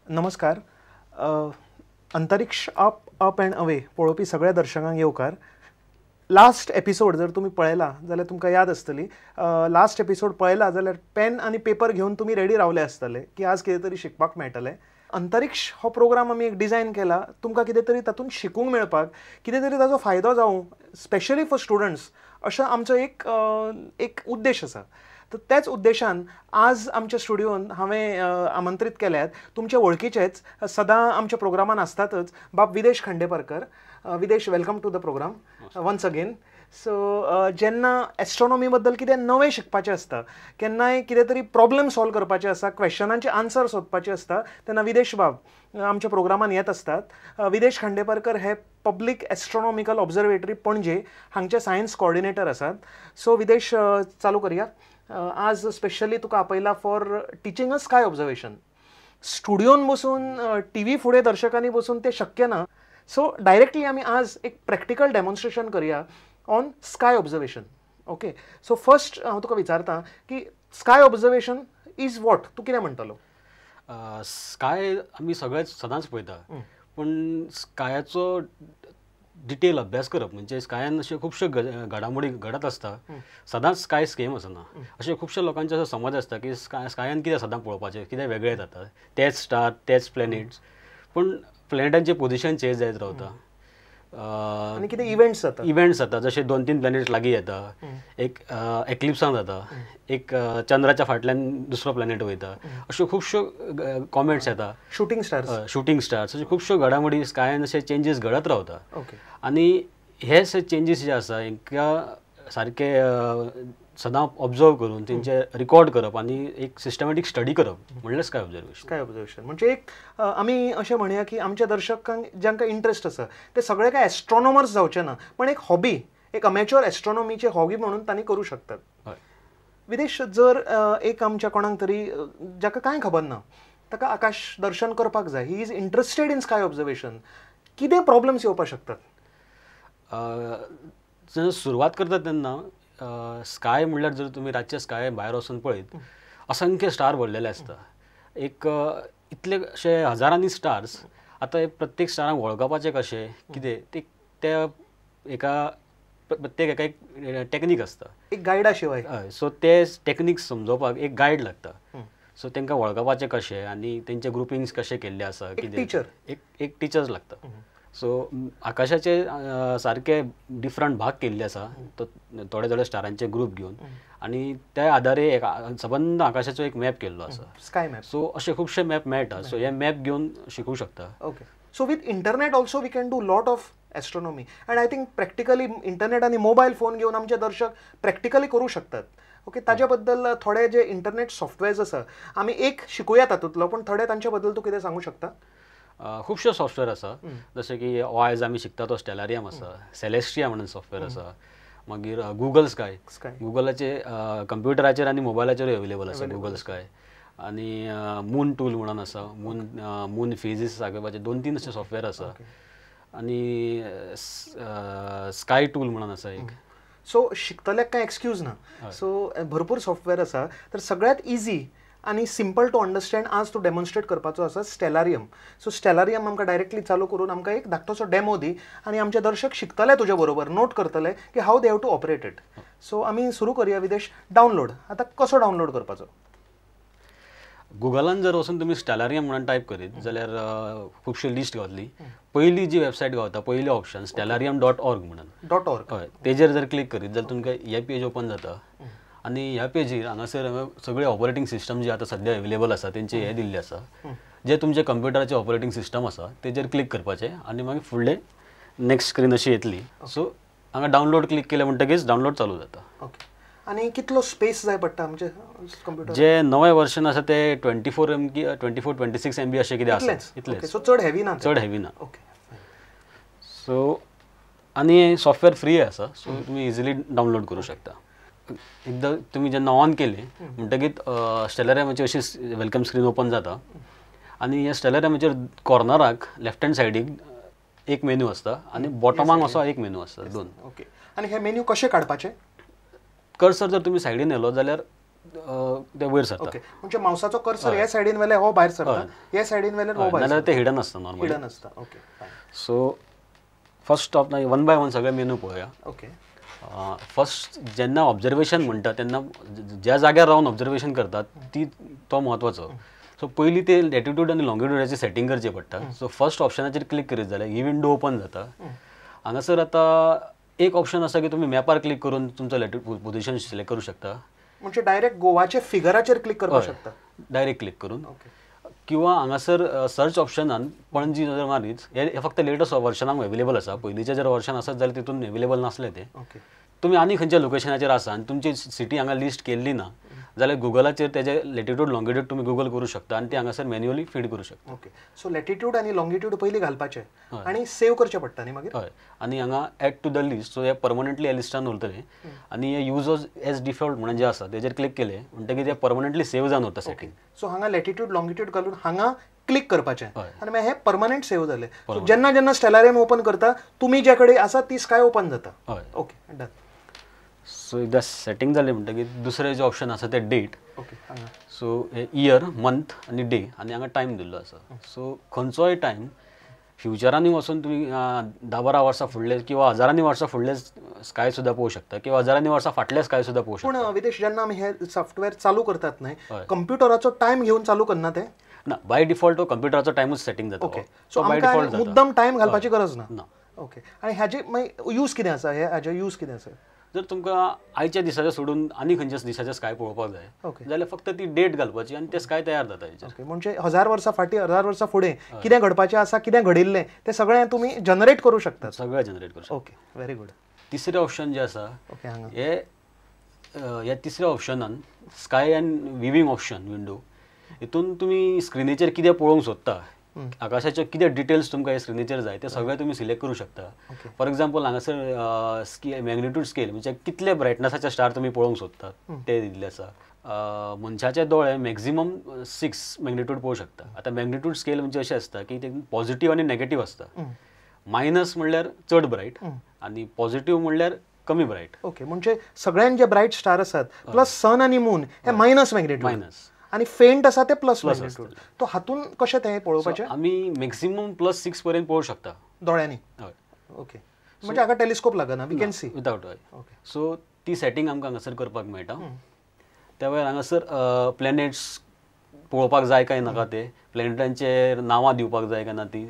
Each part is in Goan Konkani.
नमस्कार. अंतरिक्ष अप अप अँड अवे पळोवपी सगळ्या दर्शकांक येवकार. लास्ट एपिसोड जर तुमी पळयला जाल्यार तुमकां याद आसतली, लास्ट एपिसोड पळयला जाल्यार पेन आनी पेपर घेवन तुमी रेडी रावले आसतले की आज कितें तरी शिकपाक मेळटलें. अंतरिक्ष हो प्रोग्राम आमी एक डिजायन केला तुमकां कितें तरी तातूंत शिकूंक मेळपाक, कितें तरी ताजो फायदो जावं, स्पेशली फॉर स्टुडंट्स, अशो आमचो एक एक उद्देश आसा. तर त्याच उद्देशान आज आमच्या स्टुडियोन हांवें आमंत्रीत केल्यात तुमचे वळखीचेच, सदां आमच्या प्रोग्रामान आसतातच, बाब Videsh Khandeparkar. Videsh, welcome to the program once again. So जेन्ना एस्ट्रॉनॉमी बद्दल कितें नवें शिकपाचें आसता, केन्नाय कितें तरी प्रॉब्लम सॉल्व करपाचें आसता, क्वेश्चनांचे आन्सर सोदपाचे आसता, तेन्ना विदेश बाब आमच्या प्रोग्रामान येत आसतात. विदेश खांडेपारकर हे पब्लीक एस्ट्रॉनॉमिकल ऑब्जर्वेटरी पणजे हांगचे सायन्स कॉर्डिनेटर आसात. सो विदेश, चालू करया. आज स्पेशली तुका आपयला for teaching a sky observation. स्टुडियोन बसून टी व्ही फुडें दर्शकांनी बसून तें शक्य ना. सो डायरेक्टली आमी आज एक प्रॅक्टिकल डेमॉन्स्ट्रेशन करया on sky observation. Okay, so first हांव तुका विचारता की स्काय ऑब्जर्वेशन is what, तूं कितें म्हणटलो? स्काय आमी सगळेच सदांच पळयता, पूण स्कायाचो डिटेल अभ्यास करप म्हणजे स्कायान अश्यो खुबश्यो घडामोडी घडत आसता, सदांच स्काय सेम आसना. अशे खुबशे लोकांचे असो समज आसता की स्कायान कितें सदां पळोवपाचें, कितें वेगळें जाता, तेच स्टार तेच प्लॅनेट्स, पूण प्लॅनेटांचे पोजिशन चेंज जायत रावता आनी कितें इव्हेंट्स जाता, इव्हेंट्स जाता, जशे 2-3 प्लॅनेट्स लागीं येता, एक एक्लिप्सान जाता, एक चंद्राच्या फाटल्यान दुसरो प्लॅनेट वयता, अश्यो खुबश्यो कॉमेट्स येता, शूटिंग स्टार्स, शूटिंग स्टार्स, अश्यो खुबश्यो घडामोडी स्कायान अशे चेंजीस घडत रावता. ओके, आनी हे चेंजीस जे आसा हेंकां सारके सदां ऑब्जर्व करून तेंचे रिकॉर्ड करप आनी एक सिस्टमॅटीक स्टडी करप म्हणल्यार स्काय ऑब्जर्वेशन. स्काय ऑब्जर्वेशन म्हणजे एक आमी अशें म्हणया की आमच्या दर्शकांक जांकां इंट्रस्ट आसा ते सगळे काय एस्ट्रॉनॉमर्स जावचे ना, पण एक हॉबी, एक अमेच्युअर एस्ट्रॉनॉमीची हॉबी म्हणून तांणी करूं शकतात. हय विदेश, जर एक आमच्या कोणाक तरी जाका कांय खबर ना ताका आकाश दर्शन करपाक जाय, he is interested in sky observation, कितें प्रॉब्लम्स येवपाक शकतात? जेन्ना सुरवात करता तेन्ना स्काय म्हणल्यार जर तुमी रातचे स्काय भायर वचून पळयत असंख्य स्टार भरलेले आसता, एक इतले अशे हजारांनी स्टार्स. आतां प्रत्येक स्टारांक वळखपाचें कशें कितें ते त्या एका प्रत्येक एका एक टॅक्नीक आसता, एक गायडा शिवाय. हय, सो ते टॅक्नीक समजोवपाक एक गायड लागता. सो तांकां वळखपाचें कशें आनी तेंचे ग्रुपिंग्स कशें केल्ले आसा, कितें टिचर, एक टिचर्स लागता. सो आकाशाचे सारके डिफरंट भाग केल्ले आसा, तो थोडे थोडे स्टारांचे ग्रूप घेवन आनी त्या आधारे एक सबंद आकाशाचो एक मॅप केल्लो आसा, स्काय मॅप. सो अशे खुबशे मॅप मेळटा, सो हे मॅप घेवन शिकूंक शकता. Okay, so with internet also we can do lot of astronomy and I think practically internet आनी मोबायल फोन घेवन आमचे दर्शक प्रॅक्टिकली करूं शकतात. ओके, ताज्या बद्दल थोडे जे इंटरनेट सॉफ्टवेअर्स आसा आमी एक शिकूया तातूंतलो, पूण थोडे तांचे बद्दल तूं कितें सांगूं शकता? खुबशे सॉफ्टवेअर आसा, जशें की आयज आमी शिकता तो स्टेलारियम आसा, सेलेस्ट्रिया म्हणून सॉफ्टवेअर आसा, मागीर गुगल स्काय, गुगलाचे कंप्युटराचेर आनी मोबायलाचेरूय अवेलेबल आसा गुगल स्काय, आनी मून टूल म्हणून आसा, मून फेजीस दाखोवपाचे 2-3 अशे सॉफ्टवेअर आसा, आनी स्काय टूल म्हणून आसा एक. सो शिकतल्याक कांय एक्सक्यूज ना, सो भरपूर सॉफ्टवेअर आसा. तर सगळ्यांत इजी आनी सिंपल टू अंडरस्टँड आज तूं डेमॉन्स्ट्रेट करपाचो आसा स्टेलारियम. सो स्टेलारियम आमकां डायरेक्टली चालू करून आमकां एक धाकटोसो डेमो दी आनी आमचे दर्शक शिकतले तुजे बरोबर, नोट करतले की how they have to operate it. So आमी सुरू करूया विदेश. डावनलोड आतां कसो डावनलोड करपाचो? गुगलान जर वचून तुमी स्टेलारियम म्हणून टायप करीत जाल्यार खुबश्यो लिस्ट गावतली. पयली जी वेबसायट गावता, पयली ऑप्शन stellarium.org म्हणून, डॉट ऑर्ग, हय, तेजेर जर क्लिक करीत जाल्यार तुमकां हे पेज ओपन जाता आनी ह्या पेजीर हांगासर सगळे ऑपरेटींग सिस्टम जे आतां सद्या अवेलेबल आसा तेंचे हे दिल्ले आसा, जे तुमचे कंप्युटराचे ऑपरेटींग सिस्टम आसा तेजेर क्लिक करपाचें आनी मागीर फुडलें नेक्स्ट स्क्रीन अशी येतली. सो हांगा डावनलोड क्लिक केलें म्हणटकीच डावनलोड चालू जाता. ओके, आनी कितलो स्पेस जाय पडटा आमचे कंप्युटर? जे नवें वर्जन आसा ते 24 MB, 24 26 MB अशें कितें आसा, इतलेंच. सो चड हेवी ना, चड हेवी ना. ओके, सो आनी सॉफ्टवेअर फ्री आसा, सो तुमी इजिली डावनलोड करूं शकता. एकदां तुमी जेन्ना ऑन केलें म्हणटकीत स्टेलारियमाची अशी welcome screen open जाता आनी ह्या स्टेलारियमाचेर कॉर्नराक लेफ्ट हँड सायडीक एक मेन्यू आसता आनी बॉटमाक असो एक मेन्यू आसता, दोन. ओके, आनी हे मेन्यू कशे काडपाचे? कर्सर जर तुमी सायडीन व्हेलो जाल्यार ते वयर सरता. ओके, म्हणजे मावसाचो कर्सर ह्या सायडीन वेल्यार हो भायर सरता, ह्या सायडीन वेल्यार हो भायर, नाल्यार ते हिडन आसता नॉर्मली, हिडन आसता. Okay, so first of one by one सगळे मेनू पळोवया. ओके, फर्स्ट जेन्ना ऑब्जर्वेशन म्हणटा तेन्ना ज्या जाग्यार रावन ऑब्जर्वेशन करतात ती तो म्हत्वाचो. सो पयलीं ते लॅटिट्यूड आनी लॉंगिट्यूडाचें सेटींग करचें पडटा. सो फर्स्ट ऑप्शनाचेर क्लिक करीत जाल्यार ही विंडो ओपन जाता. हांगासर आतां एक ऑप्शन आसा की तुमी मॅपार क्लिक करून तुमचो लॅटिट्यूड पोझिशन सिलेक्ट करूं शकता, म्हणजे डायरेक्ट गोवाचे फिगराचेर क्लिक करपाक शकता, डायरेक्ट क्लिक करून. किंवा हांगासर सर्च ऑप्शनान पणजी जर मारीत, हे फक्त लेटस्ट वर्शनाक अवेलेबल आसा, पयलींचे जर वर्शन आसत जाल्यार तितून अवेलेबल नासलें तें. तुमी आनी खंयच्या लोकेशनाचेर आसा आनी तुमची सिटी हांगा लिस्ट केल्ली ना जाल्यार गुगलाचेर तेजे लॅटिट्यूड लॉंगिट्यूड तुमी गुगल करूं शकता आनी ते हांगासर मॅन्युअली फीड करूं शकता. ओके, सो लॅटिट्यूड आनी लॉंगिट्यूड पयलीं घालपाचें आनी सेव करचें पडटा न्ही मागीर. हय, आनी हांगा add to the list, so हे परमनंटली ह्या लिस्टान उरतलें आनी हे यूज एज डिफॉल्ट म्हणून जे आसा तेजेर क्लिक केलें म्हणटकीर ते परमनंटली सेव जावन उरता सेटींग. सो हांगा लॅटिट्यूड लॉंगिट्यूड घालून हांगा क्लिक करपाचें आनी मागीर हे परमनंट सेव जालें. जेन्ना जेन्ना स्टेलारियम ओपन करता तुमी ज्या कडेन आसा ती स्काय ओपन जाता. Okay, done. सो एकदां सेटींग जालें म्हणटकीर दुसरें जें ऑप्शन आसा तें date. Okay, so year, month आनी डे आनी हांगा टायम दिल्लो आसा. सो खंयचोय टायम फ्युचरांनी वचून तुमी 10-12 वर्सां फुडले किंवा हजारांनी वर्सां फुडले स्काय सुद्दां पळोवंक शकता किंवा हजारांनी वर्सां फाटले स्काय सुद्दां पळोवंक शकता. पूण विदेश, जेन्ना आमी हे सॉफ्टवेअर चालू करतात न्हय, कंप्युटराचो टायम घेवन चालू करना ते? ना, बाय डिफॉल्ट तो कंप्युटराचो टायमूच सेटींग जाता. ओके, सो बाय डिफॉल्ट मुद्दम टायम घालपाची गरज ना. ओके, आनी हाजे मागीर यूज कितें आसा, हे हाजे यूज कितें आसा? जर तुमकां आयच्या दिसाचे सोडून आनी खंयच्याच दिसाचे स्काय पळोवपाक जाय जाल्यार फक्त ती डेट घालपाची आनी ते स्काय तयार जाता हेचेर. ओके, म्हणजे 1000 वर्सां फाटीं 1000 वर्सां फुडें कितें घडपाचें आसा, कितें घडिल्लें तें सगळें तुमी जनरेट करूं शकता, सगळें जनरेट करूं शकता. Okay, very good. तिसरें ऑप्शन जें आसा, हे ह्या तिसऱ्या ऑप्शनान sky and viewing option window, हितून तुमी स्क्रिनीचेर कितें पळोवंक सोदता, आकाशाचे कितें डिटेल्स तुमकां हे स्क्रिनीचेर जाय ते सगळे तुमी सिलेक्ट करूं शकता. फॉर एग्जाम्पल हांगासर स्केल, मॅग्निट्यूड स्केल म्हणजे कितले ब्रायटनसाचे स्टार तुमी पळोवंक सोदतात ते दिल्ले आसा. मनशाचे दोळे मॅक्झिमम 6 मॅग्निट्यूड पळोवंक शकता. आतां मॅग्निट्यूड स्केल म्हणजे अशें आसता की ते पॉझिटीव आनी नॅगेटीव आसता. मायनस म्हणल्यार चड ब्रायट आनी पॉझिटीव म्हणल्यार कमी ब्रायट. ओके, म्हणजे सगळ्यांत जे ब्रायट स्टार आसात प्लस सन आनी मून हे मायनस मॅग्निट्यूड, मायनस, आनी फेंट आसा ते प्लस मॅग्निट्यूड. तो हातून कशें तें पळोवपाचें? आमी मॅक्सिमम +6 पर्यंत पळोवंक शकता दोळ्यांनी. हय. ओके, म्हणजे हाका टेलिस्कोप लागना, we can see without. हय. ओके, सो ती सेटींग आमकां हांगासर करपाक मेळटा. त्या भायर हांगासर प्लॅनेट्स पळोवपाक जाय काय नाका, ते प्लॅनेटांचे नांवां दिवपाक जाय काय ना ती,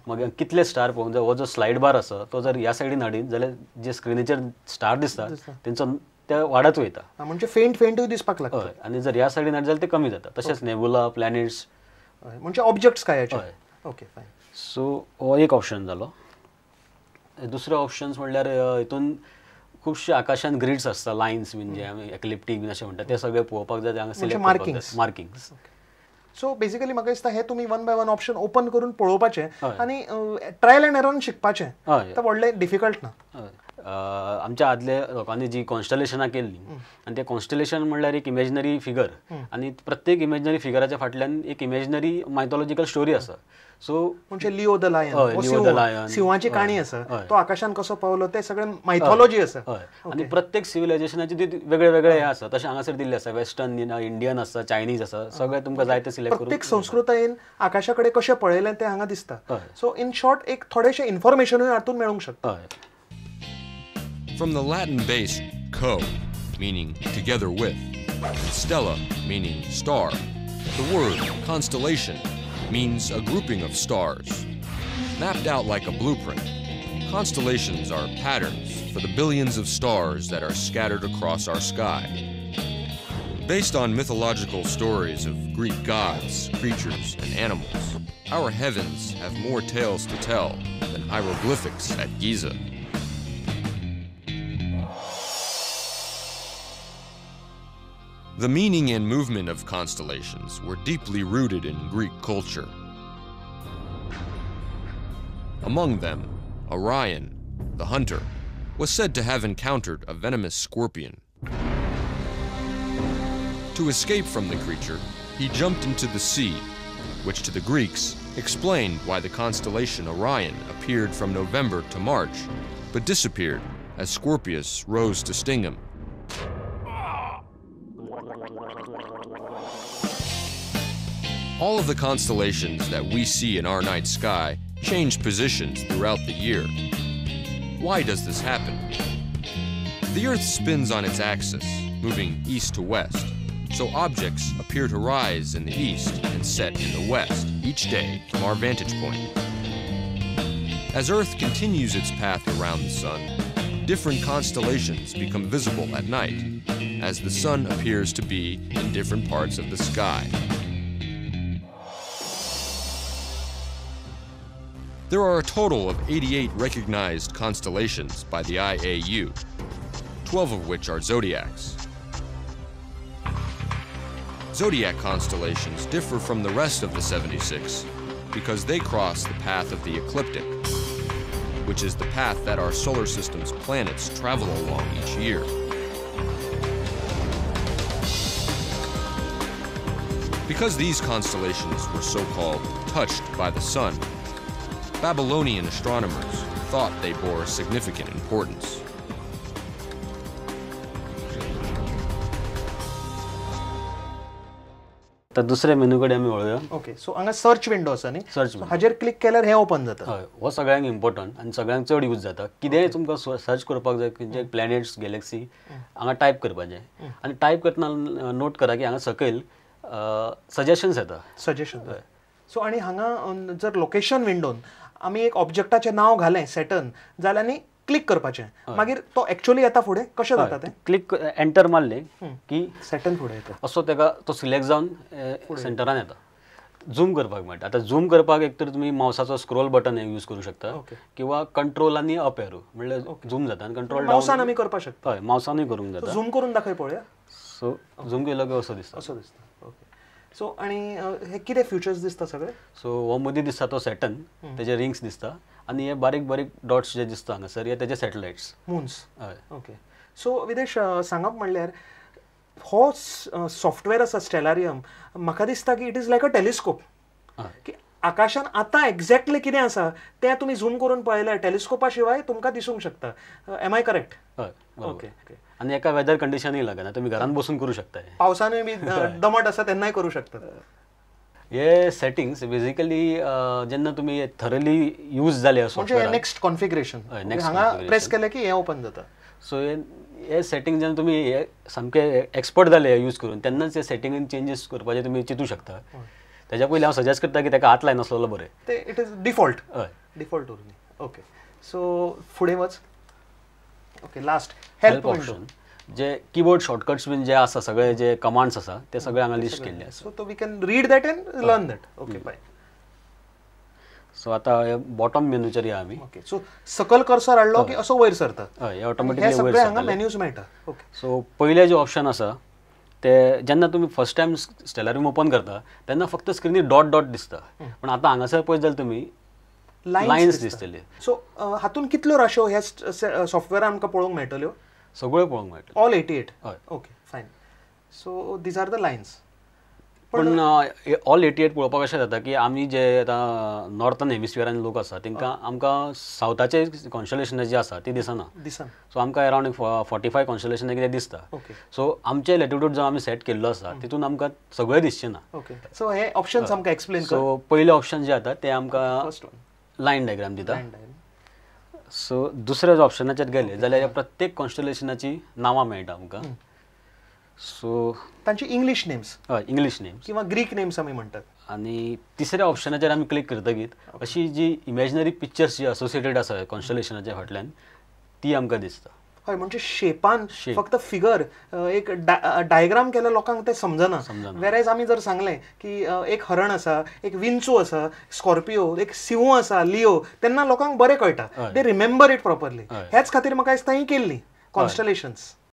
मागीर कितले स्टार पळोवंक जाय. हो जो स्लायड बार आसा तो जर ह्या सायडीन हाडीत जाल्यार जे स्क्रिनीचेर स्टार दिसता तेंचो ते वाडत वयता, म्हणजे फेंट फेंटूय दिसपाक लागता. हय, आनी जर ह्या सायडीन हाडत जाल्यार ते कमी जाता. तशेंच नेबुला, प्लॅनेट्स, म्हणजे ऑब्जेक्ट्स कायाचे. हय. Okay, fine. सो हो एक ऑप्शन जालो. दुसरो ऑप्शन्स म्हणल्यार हितून खुबशे आकाशान ग्रिड्स आसता, लायन्स बीन जे आमी एक्लिप्टीक बीन अशें म्हणटा ते सगळे पळोवपाक जाय, हांगा select markings. Markings. So basically म्हाका दिसता हे तुमी 1 बाय 1 ऑप्शन ओपन करून पळोवपाचें आनी ट्रायल एंड एरर शिकपाचें, ते व्हडलें डिफिकल्ट ना. आमच्या आदल्या लोकांनी जी कॉन्स्टलेशनां केल्लीं आनी ते कॉन्स्टलेशन म्हणल्यार एक इमेजनरी फिगर आनी प्रत्येक इमेजनरी फिगराच्या फाटल्यान एक इमेजनरी मायथोलॉजिकल स्टोरी आसा. सो म्हणजे लिओ the lion, सिंहाची काणी आसा, तो आकाशान कसो पावलो ते सगळें मायथोलॉजी आसा. हय, आनी प्रत्येक सिविलायझेशनाची ती वेगळे वेगळे हे आसा. तशें हांगासर दिल्लें आसा, वेस्टर्न, इंडियन आसा, चायनीज आसा, सगळें तुमकां जाय तें सिलेक्ट करून प्रत्येक संस्कृतायेन आकाशा कडेन कशें पळयलें तें हांगा दिसता. सो इन शॉर्ट एक थोडेशें इन्फॉर्मेशनूय हातूंत मेळूंक शकता. From the Latin base co, meaning together with, and stella, meaning star, the word constellation means a grouping of stars. Mapped out like a blueprint, constellations are patterns for the billions of stars that are scattered across our sky. Based on mythological stories of Greek gods, creatures, and animals, our heavens have more tales to tell than hieroglyphics at Giza. The meaning and movement of constellations were deeply rooted in Greek culture. Among them, Orion, the hunter, was said to have encountered a venomous scorpion. To escape from the creature, he jumped into the sea, which to the Greeks explained why the constellation Orion appeared from November to March, but disappeared as Scorpius rose to sting him. All of the constellations that we see in our night sky change positions throughout the year. Why does this happen? The Earth spins on its axis, moving east to west, so objects appear to rise in the east and set in the west each day from our vantage point. As Earth continues its path around the Sun, different constellations become visible at night, as the Sun appears to be in different parts of the sky. There are a total of 88 recognized constellations by the IAU, 12 of which are zodiacs. Zodiac constellations differ from the rest of the 76 because they cross the path of the ecliptic, which is the path that our solar system's planets travel along each year. Because these constellations were so-called touched by the sun, Babylonian astronomers thought they bore significant importance. तर दुसऱ्या मेनू कडेन आमी वळुया. ओके, सो हांगा सर्च विंडो आसा न्ही, सर्च हाजेर क्लिक केल्यार हें ओपन जाता. हय, हो सगळ्यांक इम्पोर्टंट आनी सगळ्यांक चड यूज जाता. कितेंय तुमकां सर्च करपाक जाय, खंयचे प्लॅनेट्स, गॅलेक्सी हांगा टायप करपाचें. आनी टायप करतना नोट करा की हांगा सकयल सजेशन्स येता. सजेशन. सो आनी हांगा जर लोकेशन विंडोन आमी एक ऑब्जेक्टाचें नांव घालें सॅटर्न जाल्यार आनी क्लिक करपाचें, मागीर तो एक्चुअली येता फुडें. कशें जाता तें? क्लिक एंटर मारलें की सॅटर्न फुडें येता, असो तेका तो सिलेक्ट जावन सेंटरान येता. झूम करपाक मेळटा. आतां झूम करपाक एक तर तुमी मावसाचो स्क्रोल बटन यूज करूं शकता किंवा कंट्रोल आनी अप एरो म्हणल्यार झूम जाता. आनी कंट्रोल मावसान आमी करपाक शकता. हय, मावसानूय करूंक जाता. झूम करून दाखय पळोवया. सो झूम केलो की असो दिसता. असो दिसता. ओके, सो आनी हे कितें फ्युचर्स दिसता सगळे? सो हो मदीं दिसता तो सॅटर्न, तेजे रिंग्स दिसता आनी हे बारीक बारीक डॉट्स जे दिसता हांगासर हे तेजे सॅटलायट्स, मुन्स. हय. ओके, सो विदेश, सांगप म्हणल्यार हो सॉफ्टवेअर आसा स्टेलारियम, म्हाका दिसता की it is like a telescope, की आकाशान आतां एक्झॅक्टली कितें आसा तें तुमी झूम करून पळयल्यार टेलिस्कोपा शिवाय तुमकां दिसूंक शकता. Am I correct? हय. ओके. आनी एका वेदर कंडिशनूय लागना, तुमी घरान बसून करूं शकता. पावसानूय बी दमट आसा तेन्नाय करूं शकता. हे सेटिंग्स बेसिकली जेन्ना तुमी थरली यूज जाले म्हणजे नेक्स्ट कॉन्फिगरेशन हांगा प्रेस केलें की हें ओपन जाता. सो हे सेटिंग जेन्ना तुमी हे सामके एक्सपर्ट जाले यूज करून तेन्नाच हे सेटिंगेन चेंजीस करपाचे तुमी चिंतू शकता. तेज्या पयलीं हांव सजेस्ट करता की ताका हात लायनासलेलो बरें. ते it is default. हय, डिफॉल्ट उरली. ओके, सो फुडें वच. ओके, लास्ट हेल्प ऑप्शन, जे कीबोर्ड शॉर्टकट्स बीन जे आसा सगळे जे कमांड्स आसा ते सगळे हांगा लिस्ट केल्ले आसा. So we can read that and learn that. Okay, bye. So आतां बॉटम मेनूचेर या आमी. ओके, सो सकल कर्सर हाडलो की असो वयर सरता. हय, ऑटोमॅटिकली वयर सरता. हांगा मेन्यूज मेळटा. ओके, सो पयलें जे ऑप्शन आसा ते जेन्ना तुमी फर्स्ट टायम स्टेलारियम ओपन करता तेन्ना फक्त स्क्रिनीर डॉट डॉट दिसता, पण आतां हांगासर पळयत जाल्यार तुमी लायन्स दिसतले. सो हातून कितल्यो राश्यो ह्या सॉफ्टवेअरान आमकां पळोवंक मेळटल्यो? सगळ्यो पळोवंक मेळटल्यो. ऑल 88? हय. Okay, fine. So these are the lines. पण ऑल 88 पळोवपाक अशें जाता की आमी जे आतां नॉर्थन हेमिस्फियरान लोक आसा तांकां आमकां सावथाचे कॉन्स्टलेशनां जी आसा ती दिसना. दिसना. सो आमकां अरावंड 45 कॉन्स्टलेशनां कितें दिसता. सो आमचे लॅटिट्यूड जो आमी सेट केल्लो आसा तितून आमकां सगळें दिसचें ना. ओके, सो हे ऑप्शन्स आमकां एक्सप्लेन कर. सो पयलें ऑप्शन जें आता तें आमकां लायन डायग्राम दिता. सो दुसऱ्या ऑप्शनाचेर गेले जाल्यार प्रत्येक कॉन्स्टलेशनाची नांवां मेळटा आमकां. सो तांची इंग्लीश नेम्स. हय, इंग्लीश नेम्स किंवा ग्रीक नेम्स आमी म्हणटात. आनी तिसऱ्या ऑप्शनाचेर आमी क्लिक करतकीर अशी जी इमेजनरी पिक्चर्स जी असोसिएटेड आसा कॉन्स्टलेशनाच्या फाटल्यान ती आमकां दिसता. हय, म्हणजे शेपान फक्त फिगर एक डायग्राम केल्यार लोकांक तें समजना. वेरेज आमी जर सांगलें की एक हरण आसा, एक विंचू आसा, स्कॉर्पियो, एक सिंह आसा, लिओ, तेन्ना लोकांक बरें कळटा. They remember it properly. ह्याच खातीर म्हाका दिसता ही केल्ली कॉन्स्टलेशन्स.